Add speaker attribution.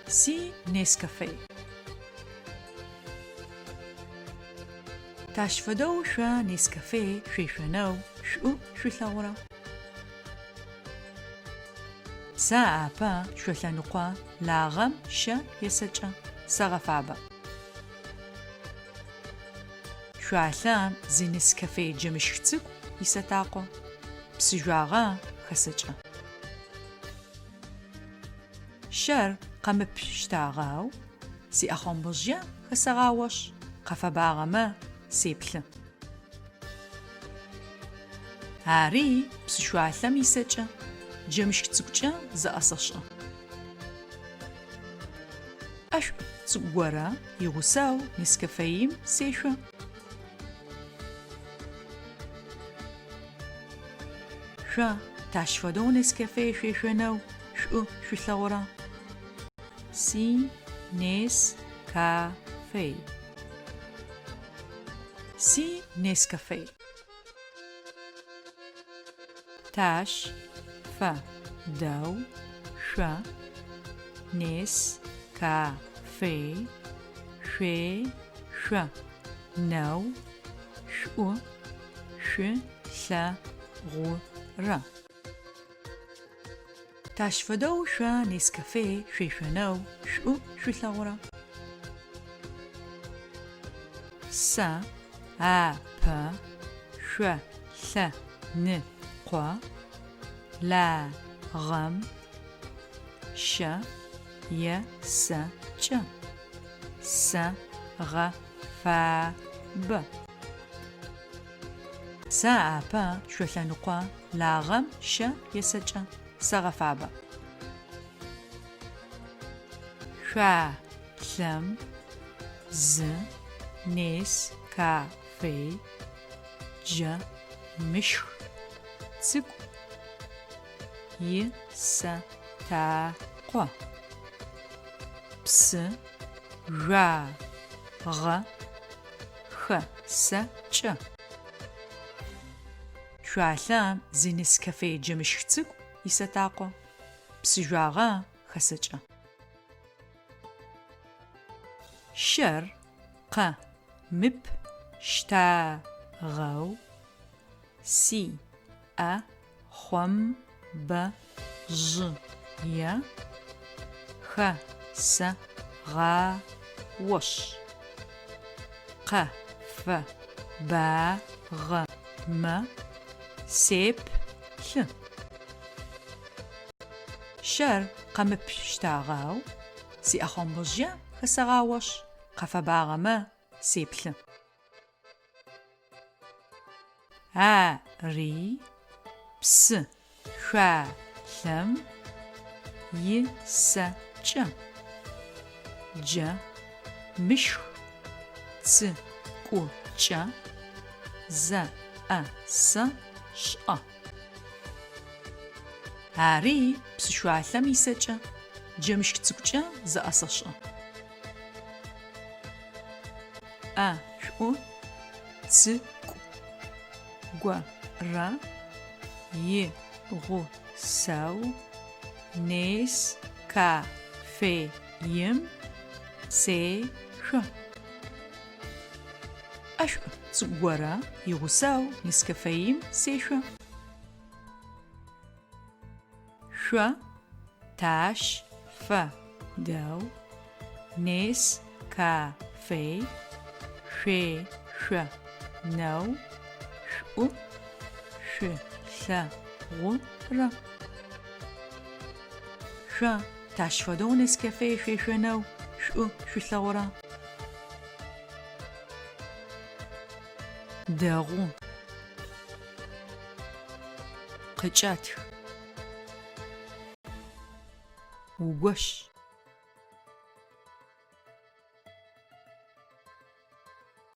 Speaker 1: Си Нескафе. Тащ фэдэу шъо Нескафе шъуешъонэу шӏу шъулъэгъура? Сэ апэ шъолъэныкъо лагъэм щэ есэкӏэ, сэгъэфабэ. Шъуалъэм зы Нескафе джэмышх цӏыкӏу исэтакъо, псы жъуагъэ хэсэкӏэ. Щэр къэмыпщтагъэу сиӏэхъомбэжъые хэсэгъаошъ, къэфэбагъэмэ сеплъы. Ари псышъуалъэм исэкӏэ, джэмышх цӏыкӏукӏэ зэӏэсэшӏы. ӏэшӏу цӏыкӏу горэ игъусэу Нескафеим сешъо. Шъо тащ фэдэу Нескафе шъуешъонэу шӏу шъулъэгъура? Си Нес ка фей. Си Нескафе. Тащ фэ дэу шъо Нес ка фей шъуе шъо нэу шӏу шъу лъэ гъу рэ. Тащ фэдэу шъо Нескафе шъуешъонэу шӏу шъулъэгъура? Сэ, а, пэ, шъо, лъэ, ны, къо, ла, гъэм, щэ, е, сэ, кӏэ, сэ, гъэ, фа, бэ. Сэ апэ шъолъэныкъо лагъэм щэ есэкӏэ, сэгъэфабэ. Шъуа лъэм зы нес ка фей джэ мышх цӏыкӏу и сэ та къо псы жъуа гъэ хэ сэ кӏэ. Шъуалъэм зы Нескафе джэмышх цӏыкӏу исэтакъо, псы жъуагъэ хэсэкӏэ. Щэр къэ мып щта гъэу си ӏэ хъом бэ жъы е хэ сэ гъа ошъ къэ фэ ба гъэ мэ сеп лъы. Щэр къэмыпщтагъэу сиӏэхъомбэжъые хэсэгъаошъ, къэфэбагъэмэ сеплъы. А ри псы шъуа лъэм и сэ кӏэ джэ мышх цы кӏу кӏэ зэ ӏэ сэ шӏэ. Ари псышъуалъэм исэкӏэ, джэмышх цӏыкӏукӏэ зэӏэсэшӏы. ӏэ шӏу цы кӏу го рэ и гъу сэу нес ка фе им се шъо. ӏэшӏу цӏыкӏу горэ игъусэу Нескафеим сешъо. Шъо тащ фэ дэу Нес ка фей шъуе шъо нэу шӏу шъу лъэ гъу рэ. Шъо тащ фэдэу Нескафе шъуешъонэу шӏу шъулъэгъура? Дэгъу. Къыкӏэтх. Угощ.